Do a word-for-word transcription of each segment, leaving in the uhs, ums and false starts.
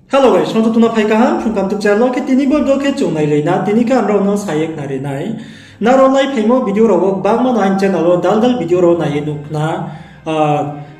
Hello guys, songjo tuna phai kaham, Phrung Kaham YouTube channel wo khe tini bo video khe chung nailai na, tini khe ang nrao no sa ye khnari nai. Nrao lai phaimo video rao wo gbangma no aini channel wo dal dal video rao nai ye nuh khna,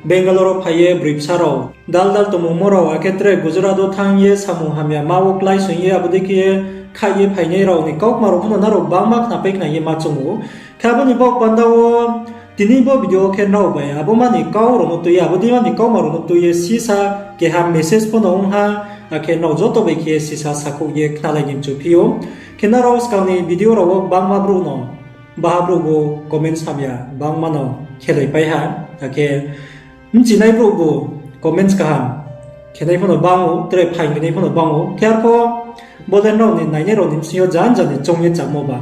Bangalore wo phai ye broi bsa rao dal dal tongmungmo rao, akhe tre Gujarat wo thanng ye samung hamya ma wo klái soing ye abo dei khe ye khaih ye phainai rao ni kaukma rao phono nrao gbangma khnapai khna ye ma choung ou. Khe abo ni baoh panda wo tini bo video wo khe nrao bai abo ma ni kau rao no tui ye, abo dei ma ni kauma rao no tui ye sisa keha message phono ong ha, akhe nrao joto bai khe sisa sakhouh ye khnalai ni mchu phi ou. Khe nrao skang ni video rao wo gbangma brouh no baha brouh bo comments hamya gbangma no khelaipai ha, akhe bchinai brouh bo comments kaham khenai phono bang ou, tre phaing rinai phono bang ou. Khe arpho bo le nrao ni nainai rao ni bsing yo jan jan ni choung ye chamo ba.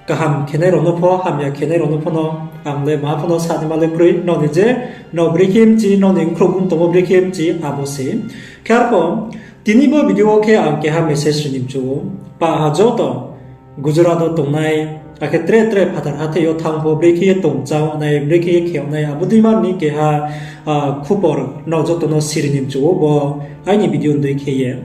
Kaham khenai rao no pho, hamya khenai rao no phono ang le maha phono sanaima le kroi, nrao ni je, nrao brekhe mchi, nrao ni bkhrouh bung tongmo brekhe mchi, abo se. Khe arpho, tini bo video wo khe ang keha message ri ni mchu ou, pah ha joto Gujarat wo tongnai, akhe tre tre phathar hathái yo thanng pho brekhe ye tong chá nai, brekhe ye khe nai, abo dei ma ni keha khupor nrao joto no siri ni mchu ou bo aini video ni dei khe ye.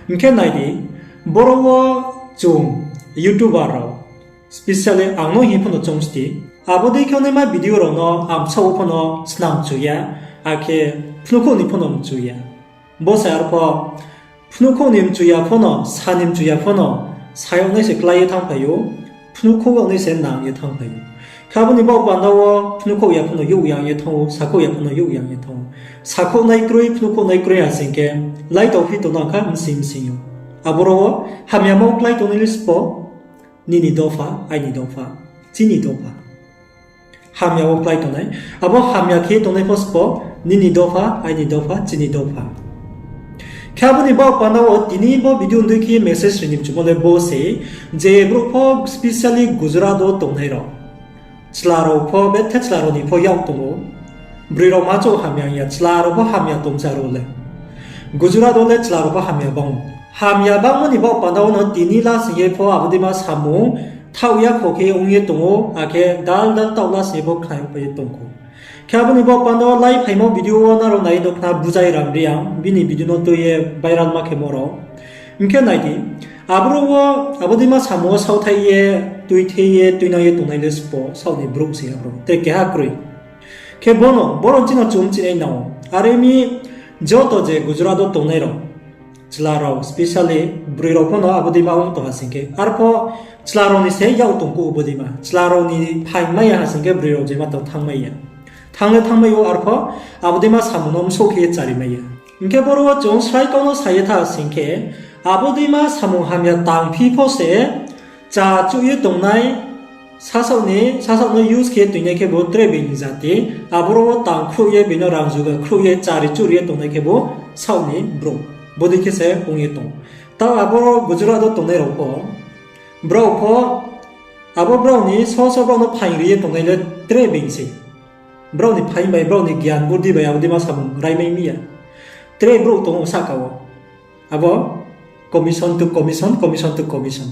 Hing khe nai di, boro wo chung YouTuber rao, specially ang no hing phono choung sti, abo dei khe naima video rao no ang bsaoh wo phono snam mchu ya, akhe phnukhouh ni phono mchu ya. Bo se arpho phnukhouh ni mchu ya phono, sa ni mchu ya phono, sa yag nai se klái ye thanngphai ou, phnukhouh yag nai se nang ye thanngphai ou. Khe abo ni baoh panda wo phnukhouh ya phono youh yang ye thanng ou, sakhouh ya phono youh yang ye thanng ou. Sakhouh nai kroi, phnukhouh nai kroi ha sing khe, lai tong phi tong nang kha bsing bsing yo. Aboro wo hamyamo klái tongnai le sbo, nini dopha, aini dopha, chini dopha. Hamya wo klái tongnai. Abo hamya khe tongnai pho sbo, nini dopha, aini dopha, chini dopha. Khe abo ni baoh panda wo tini bo video ni dei khe message ri ni mchumo le bo se, je brouh pho specially Gujarat wo tongnai rao, chla rao pho, bethe chla rao ni pho yak tong ou. Broi rao ma chouh hamya ya, chla rao pho hamya tong sa rao le. Gujarat wo le chla rao pho hamya bang ou. Hamya bangmo ni baoh panda wo no tini lasing ye pho abo dei ma samung thaoh ya kho khe ong ye tong ou, akhe dal dal taoh lasing ye pho khnai pai ye tong kho. Khe abo ni baoh panda wo lai phaimo video wo nrao nai nuh khna Bujai Ram Reang, bini video no tui ye viral ma khemo rao. Hing khe nai di, aboro wo abo dei ma samung wo saohthaih ye, tuithei ye, tuinang ye tongnai le sbo, saoh ni brouh se aboro, tre keha kroi. Khe bono, boro chini chung chinai nang ou. Are mi joto je Gujarat wo tongnai rao, chla rao, specially broi rao phono abo dei ma ong tong ha sing khe. Arpho chla rao ni se yak tong kho abo dei ma. Chla rao ni phaing mai ya ha sing khe broi rao je ma tong thanng mai ya. Thanng le thanng mai ou arpho abo dei ma samung no msouh khe ye chari mai ya. Hing khe boro wo chung srai kau no sa ye tha sing khe, abo dei ma samung hamya tang phi pho se, chá chuh ye tongnai, sasaoh ni, sasaoh no use khe ye tongnai khe bo tre being ni jati, aboro wo tang khruh ye, being no rang juga khruh ye, chari chuh ri ye tongnai khe bo saoh ni brouh. Bodei khe se ong ye tong. Tao aboro Gujarat wo tongnai rao pho, brao pho, abo brao ni so so brao no phaing ri ye tongnai le tre being se. Brao ni phaing bai, brao ni gyan buddi bai abo dei ma samung raimai mi ya. Tre brouh tong ou sahka wo. Abo commission to commission, commission to commission.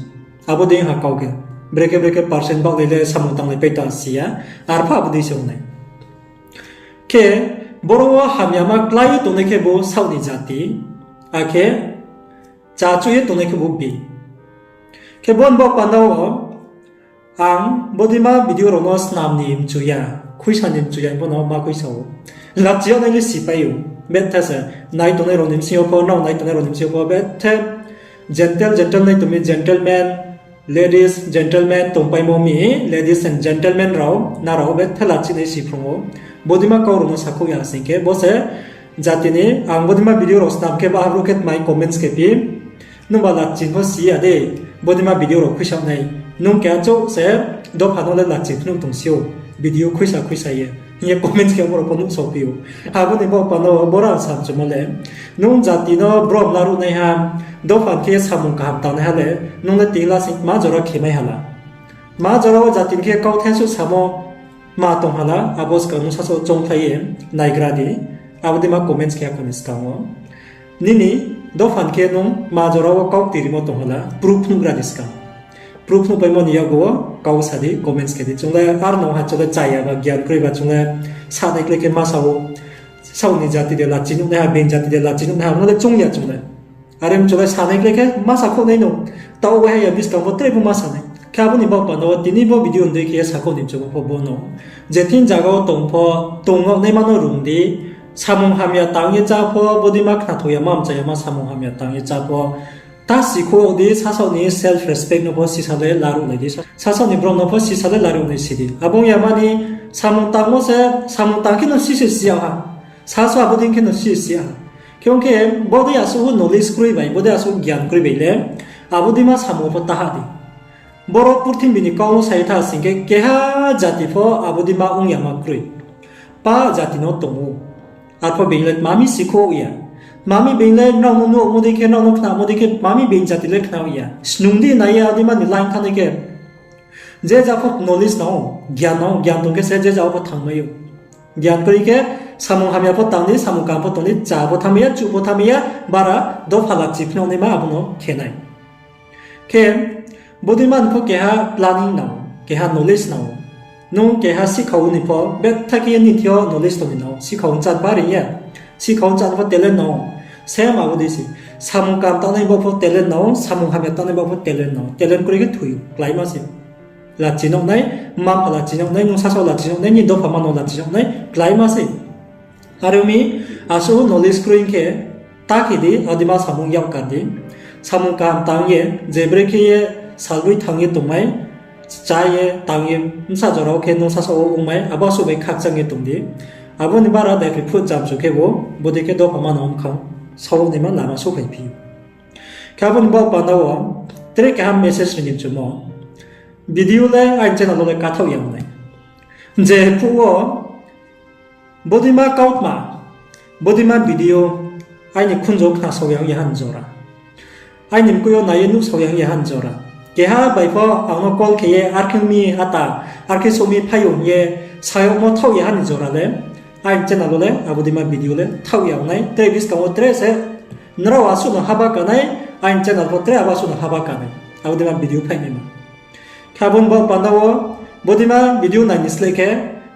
Abo dei ha kau khe. Brekhe brekhe percent baohlai le samung tanglai pai ta si ya. Arpha abo dei se ong nai. Khe boro wo hamyama klái ye tongnai khe bo saoh ni jati. Akhe chá chuh ye tongnai khe bo bi. Khe bo ni bo panda wo ang bodei ma video rao no snam ni mchu ya, khuisa ni mchu ya, bo no ma khuisa ou. Lachi yag nai le sipai ou. Betha se nai tongnai rao ni bsing yo pho, nrao nai tongnai rao ni bsing yo pho, bethe gentle, gentle nai tong mi, gentleman, ladies, gentleman tongpaimo mi, ladies and gentleman rao, nrao bethe lachi nai si phrung ou. Bodei ma kau rao no sakhouh ya sing khe, bo se jati ni, ang bodei ma video rao snam khe, ba abro khe tmai comments khe phi. Nungba lachi pho si ya de, bodei ma video rao khuisa nai. Nung keha chouh se dopha no le lachi phnuh tong si ou, video khuisa khuisa ye, hing ye comments khe abo rao pho nuhsao phi ou. Abo ni bo panda wo boro ang samchumo le, nung jati no brom laruh nai ha, dopha khe samung kaham tangnai ha le, nung le tini lasing ma jora khe mai ha la. Ma jora wo jati ni khe kauthai suh samo ma tong ha la, abo skang nung sasaoh choungkhlai ye naigra di, abo dei ma comments khe akho ni skang wo. Nini dopha ni khe nung ma jora wo kau tirimo tong ha la, proof phnuhgra di skang. Proof phnuhpaimo ni yakgu wo kau sa di, comments khe di. Chung le ar no ha, chung le chaya ba, gyan kroi ba, chung le sanai klái khe ma sa ou. Saoh ni jati de lachi nuhnai ha, being jati de lachi nuhnai ha, no le choung ya chung le. Are mchu le sanai kle khe ma sakhouh nai no. Taoh waiha ya buskang pho tre pho ma sanai. Khe abo ni baoh panda wo tini bo video ni dei khe ye sakhouh ni mchumo pho bo no. Je thing zaga wo tong pho, tong yag naima no rung di. Samung hamya tang ye chá pho, bodei ma khnathou yama, mchá yama samung hamya tang ye chá pho. Ta sikhouh di, sasaoh ni self respect no pho sisa le laruh lai di. Sasaoh ni brom no pho sisa le laruh nai si di. Abo ong yama ni samung tangmo se, samung tang khe no si se si ya ha. Sasaoh abo dei khe no si si ya ha. Khe ong khe bodei asuh knowledge kroi bai, bodei asuh gyan kroi bai le, abo dei ma samung pho ta ha di. Boro purthimbi ni kau no sai tha sing khe keha jati pho abo dei ma ong yama kroi. Pa jati no tong ou. Arpho being le tma mi sikhouh ya. Tma mi being le nrao no nuhmo dei khe, nrao no khnamo dei khe, tma mi being jati le khna ya. Snung di nai ye abo dei ma ni line thanngnai khe. Je ja pho knowledge nang ou, gyan nang ou, gyan tong khe se je ja pho thanngmai ou. Gyan kroi khe samung hamya pho tang di, samung kaham pho tong di, chá pho thanngmai ya, chuh pho thanngmai ya, bara dopha lachi phnuh naima abo no khe nai. Khe bodei ma ni pho keha planning nang ou, keha knowledge nang ou. Nung keha sikhao ni pho, betha khe ye nini thing yo knowledge tong ni nang ou, sikhao chá pho ring ya, sikhao chá pho talent nang ou. Same abo dei se, samung kaham tangnai bo pho talent nang ou, samung hamya tangnai bo pho talent nang ou. Talent kroi khe thoi ou, kláima se. Lachi nuh nai, mma-mpha lachi nuh nai, nung sasaoh lachi nuh nai, nini dopha ma no lachi nuh nai, kláima se. Are ong mi, asuh knowledge kroi khe, ta khe di, abo dei ma samung yak kar di. Samung kaham tang ye, je brekhe ye salboi thanng ye tongmai, chá ye, tang ye, bsa jora wo khe nung sasaoh wo ongmai, abo asuh bai khakchang ye tong di. Abo ni bara daiphroi phut chamchu khe bo, bodei khe dopha ma no bkha, saoh naima lama souhphai phi ou. Khe abo ni baoh panda wo, tre keha message ri ni mchumo. Video le aini channel wo le kathaoh ya ong nai. Je phuh wo, bodei ma kautma, bodei ma video, aini khunju wo khnasao ya ong ya ha ni jora. Aini mkoih yo nai ye nuhsao ya ong ya ha ni jora. Keha bai pho ang no call khe ye, arkhe mi ata, arkhe souh mi phai ou hing ye, sa yagmo thaoh ya ha ni jora le, aini channel wo le abo dei ma video le thaoh ya ong nai, tre buskang wo tre se, nrao asuh no haba ka nai, aini channel pho tre abo asuh no haba ka nai, abo dei ma video phai naima. Khe abo ni baoh panda wo, bodei ma video nai ni sleh khe,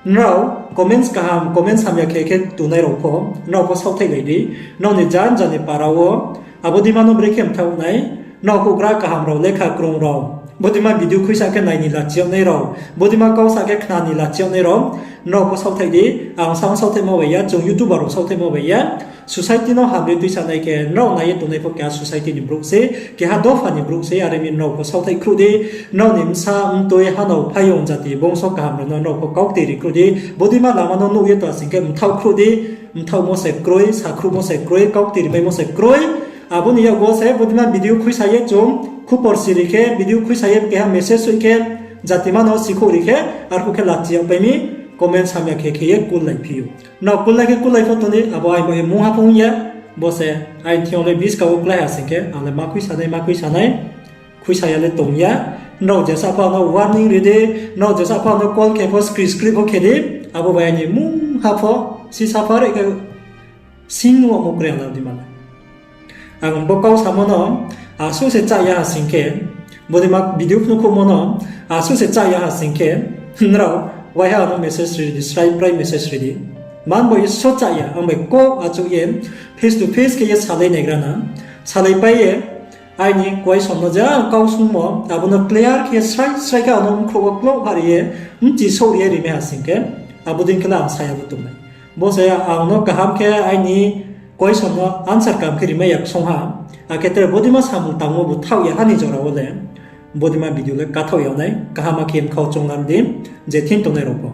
nrao comments kaham, comments hamya khe khe tongnai rao pho, nrao pho saohthaihlai di, nrao ni jan jan ni para wo, abo dei ma no brekhe mthaoh nai, nrao houhgra kaham rao, lekha krung rao, bodei ma video khuisa khe nai ni lachi yag nai rao, bodei ma kau sa khe khna ni lachi yag nai rao, nrao pho saohthaih di, ang sa saohthaihmo bai ya, chung YouTuber rao saohthaihmo bai ya, society no hamri tuisa nai khe, nrao nai ye tongnai pho keha society ni brouh se, keha dopha ni brouh se, are mi nrao pho saohthaih khruh di, nrao ni bsa, mtoi, hanao, phaiyong, jati, bongso kaham rao no nrao pho kaukti ri khruh di, bodei ma lama no nuh ye tong sing khe mthaoh khruh di, mthaohmo se kroi, sakhruhmo se kroi, kaukti rimaimo se kroi, abo ni yakgu wo se bodei ma video khuisa ye chung, khupor si ri khe, video khuisa ye keha message soi khe, jati ma no sikhouh ri khe, arphuh khe lachi yagpai mi, comment hamya khe khe ye kullai phi ou. Nrao kullai khe kullai pho tong di, abo aini bai mungha pho ong ya, bo se aini thing yo le buskang wo klái ha sing khe, ang le ma khuisa nai, ma khuisa nai, khuisa ya le tong ya, nrao jesa pho ang no warning ri di, nrao jesa pho ang no call khe pho, screen screen pho khe di, abo bai aini mungha pho, sisa pho are khe sing nuhmo kroi ang le abo dei ma le. Ang bo kau samo no, asuh se chá ya ha sing khe, bodei ma video phnuhkhouhmo no, asuh se chá ya ha sing khe, nrao, waiha ang no message ri di, srai prai message ri di. Man bo ye so chá ya, ang bai kau achouh ye, face to face khe ye salai naigra na, salaipai ye, aini question no je ang kau sungmo, abo no clear khe srai srai khe ang no mkhrouh wo klouh hari ye, mchi souh ri ye rimai ha sing khe, abo dei khe le ang sa ya bo tong nai. Bo se ang no kaham khe aini question no answer kaham khe rimai ya ksong ha, akhe tre bodei ma samung tangmo bu thaoh ya ha ni jora wo le, bodei ma video le kathaoh ya nai, kaham khe mkhau chonglam di, je thing tongnai rao pho.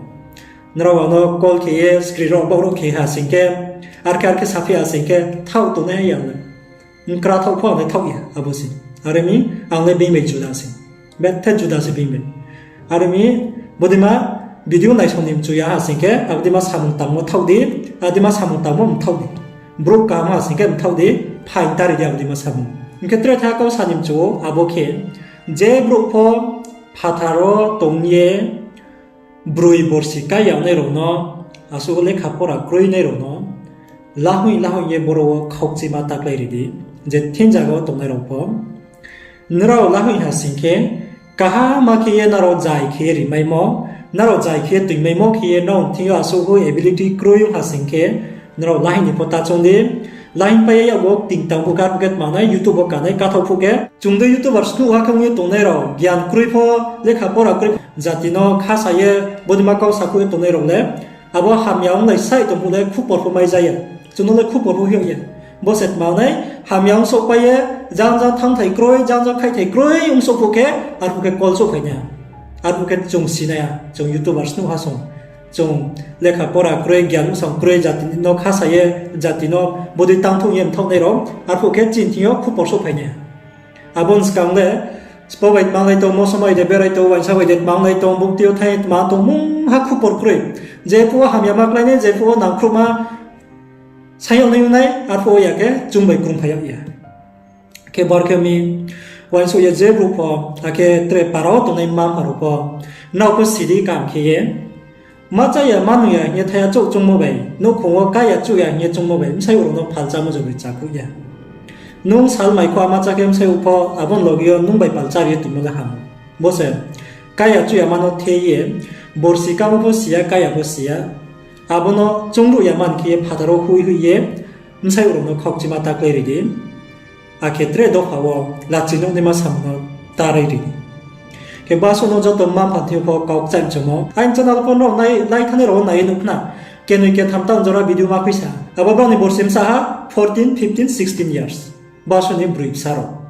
Nrao ang no call khe ye, screen rao bauh rao khe ha sing khe, arkhe arkhe saphi ha sing khe, thaoh tongnai ya le. Mkra thaoh pho ang le thaoh ya, abo se. Are mi, ang le being bai juda se. Betha juda se being bai. Are mi, bodei ma video naisong ni mchu ya ha sing khe, abo dei ma samung tangmo thaoh di, abo dei ma samung tangmo mthaoh di. Brouh kaham ha sing khe mthaoh di, phaing tari di abo dei ma samung. Hing khe tre tha kau sa ni mchu ou, abo khe, je brouh pho phathar wo tong ye, broi borsi kai yagnai rao no, asuh lekha pora kroinai rao no, lahoih lahoih ye boro wo khaukchima ta klái ri di, je thing zaga wo tongnai rao pho. Nrao lahoih ha sing khe, kaham khe ye nrao jai khe ye rimaimo, nrao jai khe ye toingmaimo khe ye nrao thing yo asuh ability kroi ong ha sing khe, nrao lahoih ni pho ta choung di, Line pai ye yakbo ting tang phuh khe, arphuh khe tma nai YouTube wo kanai kathaoh phuh khe. Chung dei YouTuber snuh ha khe ong ye tongnai rao, gyan kroi pho, lekha pora kroi pho, jati no khasa ye, bodima kau sakhouh ye tongnai rao le, abo hamya onglai sai tong phuh le khupor pho mai ja ya. Chung no le khupor pho hoih ya. Bo se tma nai, hamya ongsouhpai ye, jang jang thanngthai kroi, jang jang khaihthai kroi ongsouh phuh khe, arphuh khe call souhphai nai. Arphuh khe chung si nai ya, chung YouTuber snuh ha song. Chung lekha pora kroi, gyan bsong kroi, jati no khasa ye, jati no bodei tangthouh ye mthaohnai rao, arphuh khe chini thing yo khupor souhphai nai. Abo ni skang le, spo bai tma onglai tong, moso bai de berai tong, uaingsa bai de tma onglai tong, bukti yo thai tma tong, mungha khupor kroi. Jephuh wo hamyama klái nai, jephuh wo nangkhruhma saing yag nai ong nai, arphuh wo ya khe chung bai krungphai yag ya. Khe bar khe mi, uaingsouh ye je brouh pho, akhe tre para wo tongnai mma-mpha rao pho, nrao pho si di kaham khe ye. Ma chá ya, ma nung ya hing ye thaiha chouh choungmo bai, nouhkhong wo ká ya chuh ya hing ye choungmo bai, bsayouh rao no phalchamo joto chákhruh ya. Nung sal mai kho ama chá khe bsayouh pho abo ni loge yo nung bai pal chári ye tongmo le ham. Bo se, ká ya chuh ya ma no the ye, borsi kámo pho si ya, ká ya pho si ya. Abo no choungruh ya man khe ye phathar wo hoih hoih ye, bsayouh rao no khaukchima ta klái ri di. Akhe tre dopha wo lachi nuhnaima samung no ta rai ri di. Khe basuh no joto mma-mpha thing yo pho kau kchaih mchumo. Aini channel pho nrao nai, nai thanngnai rao nai ye nuh khna. Kenoi ketham taoh jora video ma khuisa. Abo brao ni borsi bsa ha fourteen, fifteen, sixteen years. Basuh ni broi bsa rao.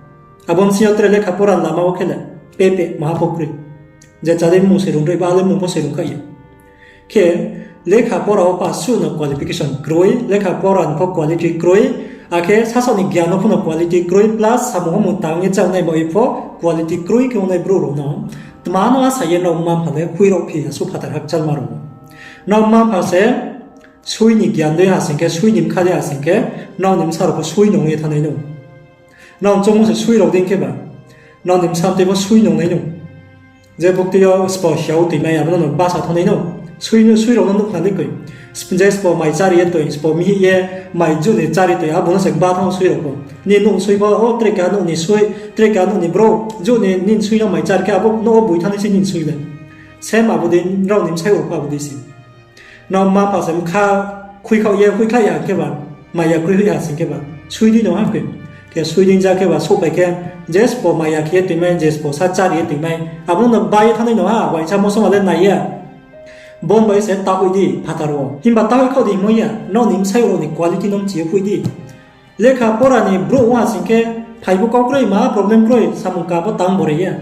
Abo bsing yo tre lekha pora lama wo khe le, pepe maha pho kroi. Je chá dei mmung se rung roi ba, ale mmung pho se rung kha ye. Khe lekha pora wo pasuh no qualification kroi, lekha pora ni pho quality kroi, akhe sasaoh ni gyan no pho no quality kroi, plus samung wo mung tang ye chá nai bai pho quality kroi khe ongnai brouh rao no. Tma no asa ye nrao mma-mpha le hoih rao phi ya, suh phathar hakchalma rao. Nrao mma-mpha se sui ni gyan dei ha sing khe, sui ni bkha dei ha sing khe, nrao ni bsa rao pho sui nung ye thanngnai nou. Nrao choungmo se sui rao dei khe ba, nrao ni bsa mtoi pho sui nung nai nou. Je bukti yo sbo hiao toimai, abo no no basa thanngnai nou. Sui no, sui rao no nuh khna le koi. Je sbo mai chári ye toi, sbo mihih ye mai juh ni chári toi, abo no se ba thanng sui rao pho. Nini nouh sui pho, o tre keha nouh ni sui, tre keha nouh ni brouh, juh ni nini sui no mai chári khe, abo nouh wo boi thanngnai se nini sui le. Same abo dei, nrao ni bsayouh rao pho abo dei se. Nrao mma-mpha se bkha khuikhaoh ye hoihkhlai ya khe ba, mai ya kroi hoih ha sing khe ba, sui di no ha khe. Khe sui di ja khe ba souhphai khe, je sbo mai ya khe ye toimai, je sbo sa chári ye toimai, abo no ba ye thanngnai no ha, uaingsa moso ma le nai ya. Bo ni bai se ta hoih di phathar wo. Himba ta hoih khaoh di hingmo ya, nrao ni bsayouh rao ni quality no mchi ye hoih di. Lekha pora ni brouh ong ha sing khe, phai bo kau kroi ma problem kroi, samung ka bo tang bo ri ya.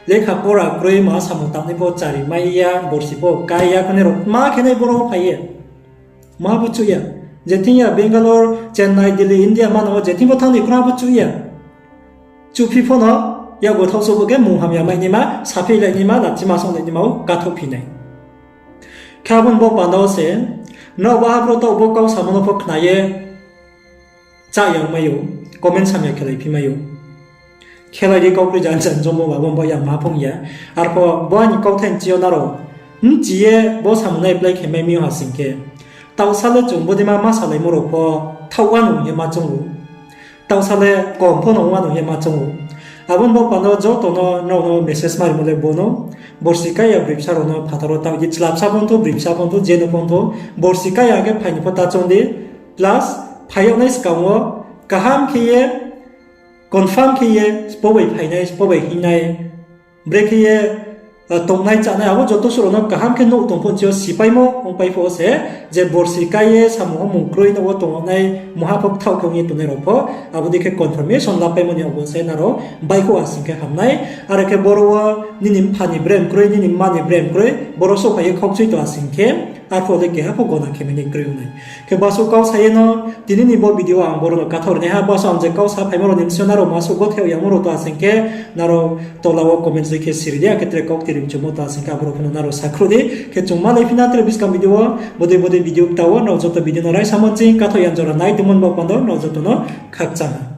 Lekha pora kroi ma samung tangnai pho chári mai ya, borsi pho kái ya, khone rao ma khe nai boro phai ye. Ma bo chuh ya. Je thing ya Bangalore, Chennai, Delhi, India ma no je thing pho thanng di, khna bo chuh ya. Chuhphi pho no, yakbo thaoh souh bo khe munghamya mai naima, saphi lai naima, lachima song lai naima wo kathouhphi nai. Khe abo ni bo panda wo se, nrao baha bro taoh bo kau samo no pho khna ye, chá ya ongmai ou, comment samya khelai phi mai ou. Khelai di kau kroi jan jan jomo ba bo bo ya ma phong ya. Arpho bo aini kauthai nchi yo nrao mchi ye bo samung no apply khe mai mi ha sing khe. Taohsa le chung bodeima ma salaimo rao pho thaoh wanou ye ma choung ou. Taohsa le kom pho no wanou ye ma choung ou. Abo ni bo panda wo joto no nrao no message ma rimo le bo no. Borsi kái ya broi bsa rao no phathar wo taoh di, chla bsa pho nthu, broi bsa pho nthu, je no pho nthu, borsi kái ya khe phai ni pho ta choung di. Plus, phai yag nai skang wo kaham khe ye, confirm khe ye, sbo bai phainai, sbo bai hingnai, brekhe ye, tongnai chánai, abo joto suh rao no kaham khe nouh tong pho nchi yo sipaimo ongpai pho se, je borsi kái ye samung wo mung kroi nouh wo tong nai, mungha pho kthaoh khe ong ye tongnai rao pho, abo dei khe confirmation lapaimo ni abo se nrao baihkhouh ha sing khe ham nai. Are khe boro wo nini mpha ni brem kroi, nini mma ni brem kroi, boro souhphai ye khaukchui tong ha sing khe, arphuh le keha pho gona khe mai ni kroi ong nai. Khe basuh kau sa ye no, tini ni bo video ang boro no kathar nai ha, basuh ang je kau saphaimo rao ni bsing yo nrao masuh gotheo yamo rao tong ha sing khe, nrao tola wo comment ri khe siri di, akhe tre kaukti rimchumo tong ha sing khe, abo rao pho no nrao sakhruh di. Khe chung malaiphi na tre buskang video wo, bodei bodei video kta wo, nrao joto video no raisa mo ching, kathar yang jora nai tongmo ni bo panda wo, nrao joto no khakchang ha.